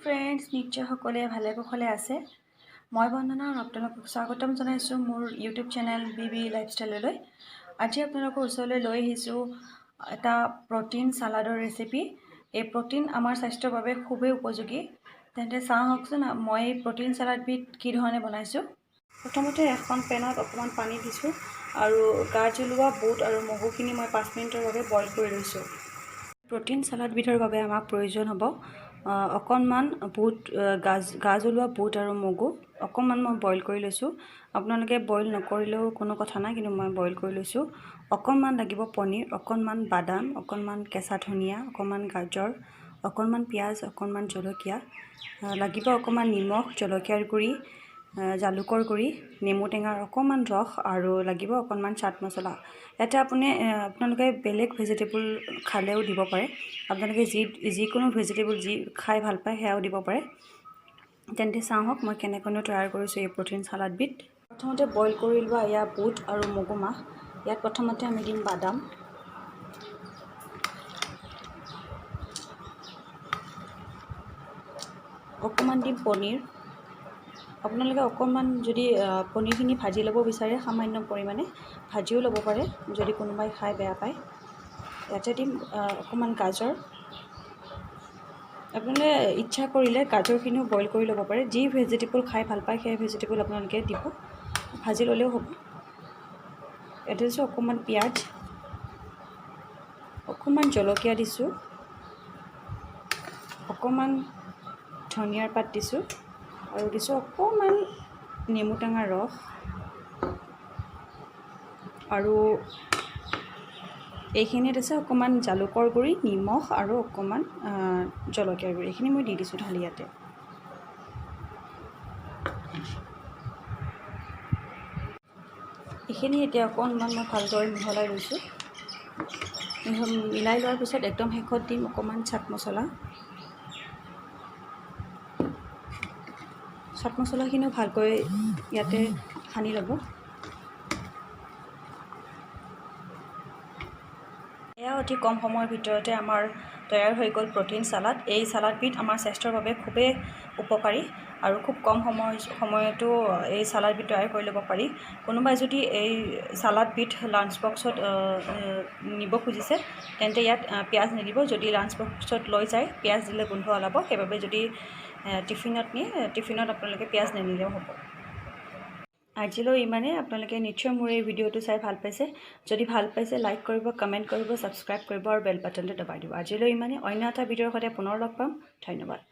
Friends, নিশ্চয় সকলোৱে ভালে কুশলে আছে। মই বন্দনা আৰু আপোনালোকক স্বাগতম জনাইছোঁ মোৰ ইউটিউব চেনেল বি বি লাইফষ্টাইললৈ। আজি আপোনালোকৰ ওচৰলৈ লৈ আহিছোঁ এটা প্ৰ'টিন চালাডৰ ৰেচিপি। এই প্ৰ'টিন আমাৰ স্বাস্থ্যৰ বাবে খুবেই উপযোগী। তেন্তে চাওঁ আহকচোন মই এই প্ৰ'টিন চালাডবিধ কি ধৰণে বনাইছোঁ। প্ৰথমতে এখন পেনত অকণমান পানী দিছোঁ আৰু গা জ্বলোৱা বুট আৰু মগুখিনি মই 5 মিনিটৰ বাবে বইল কৰি লৈছোঁ। প্ৰ'টিন চালাডবিধৰ বাবে আমাক প্ৰয়োজন হ'ব অকণমান বুট, গা জ্বলোৱা বুট আৰু মগু অকণমান মই বইল কৰি লৈছোঁ। আপোনালোকে বইল নকৰিলেও কোনো কথা নাই, কিন্তু মই বইল কৰি লৈছোঁ। অকণমান লাগিব পনীৰ, অকণমান বাদাম, অকণমান কেঁচা ধনিয়া, অকণমান গাজৰ, অকণমান পিঁয়াজ, অকণমান জলকীয়া লাগিব, অকণমান নিমখ, জলকীয়াৰ গুড়ি, জালুকৰ গুড়ি, নেমু টেঙাৰ অকণমান ৰস আৰু লাগিব অকণমান চাট মছলা। ইয়াতে আপোনালোকে বেলেগ ভেজিটেবল খালেও দিব পাৰে। আপোনালোকে যিকোনো ভেজিটেবল যি খাই ভাল পায়, সেয়াও দিব পাৰে। তেন্তে চাওঁ আহক মই কেনেকৈনো তৈয়াৰ কৰিছোঁ এই প্ৰ'টিন চালাডবিধ। প্ৰথমতে বইল কৰি লোৱা এয়া বুট আৰু মগু মাহ। ইয়াত প্ৰথমতে আমি দিম বাদাম, অকণমান দিম পনীৰ। আপোনালোকে অকণমান যদি পনীৰখিনি ভাজি ল'ব বিচাৰে, সামান্য পৰিমাণে ভাজিও ল'ব পাৰে, যদি কোনোবাই খাই বেয়া পায়। ইয়াতে দিম অকণমান গাজৰ। আপোনালোকে ইচ্ছা কৰিলে গাজৰখিনিও বইল কৰি ল'ব পাৰে। যি ভেজিটেবল খাই ভাল পায়, সেই ভেজিটেবল আপোনালোকে দিব, ভাজি ল'লেও হ'ব। ইয়াতে দিছোঁ অকণমান পিঁয়াজ, অকণমান জলকীয়া দিছোঁ, অকণমান ধনিয়াৰ পাত দিছোঁ আৰু দিছোঁ অকণমান নেমু টেঙাৰ ৰস। আৰু এইখিনিত আছে অকণমান জালুকৰ গুড়ি, নিমখ আৰু অকণমান জলকীয়াৰ গুড়ি। এইখিনি মই দি দিছোঁ ঢালি ইয়াতে। এইখিনি এতিয়া অকণমান মই ভালদৰে মিহলাই লৈছোঁ। মিলাই লোৱাৰ পিছত একদম শেষত দিম অকণমান চাট মছলা। চাট মছলাখিনিও ভালকৈ ইয়াতে সানি ল'ব। এয়া অতি কম সময়ৰ ভিতৰতে আমাৰ তৈয়াৰ হৈ গ'ল প্ৰ'টিন চালাড। এই চালাডবিধ আমাৰ স্বাস্থ্যৰ বাবে খুবেই উপকাৰী আৰু খুব কম সময়তো এই চালাডবিধ তৈয়াৰ কৰি ল'ব পাৰি। কোনোবাই যদি এই চালাডবিধ লাঞ্চ বক্সত নিব খুজিছে, তেন্তে ইয়াত পিঁয়াজ নিদিব। যদি লাঞ্চ বক্সত লৈ যায়, পিঁয়াজ দিলে গোন্ধ ওলাব। সেইবাবে যদি টিফিনত নিয়ে, টিফিনত আপোনালোকে পিঁয়াজ নিনিলেও হ'ব। আজিলৈ ইমানেই। আপোনালোকে নিশ্চয় মোৰ এই ভিডিঅ'টো চাই ভাল পাইছে। যদি ভাল পাইছে, লাইক কৰিব, কমেণ্ট কৰিব, ছাবস্ক্ৰাইব কৰিব আৰু বেল বাটনটো দবাই দিব। আজিলৈ ইমানেই। অন্য এটা ভিডিঅ'ৰ সৈতে পুনৰ লগ পাম। ধন্যবাদ।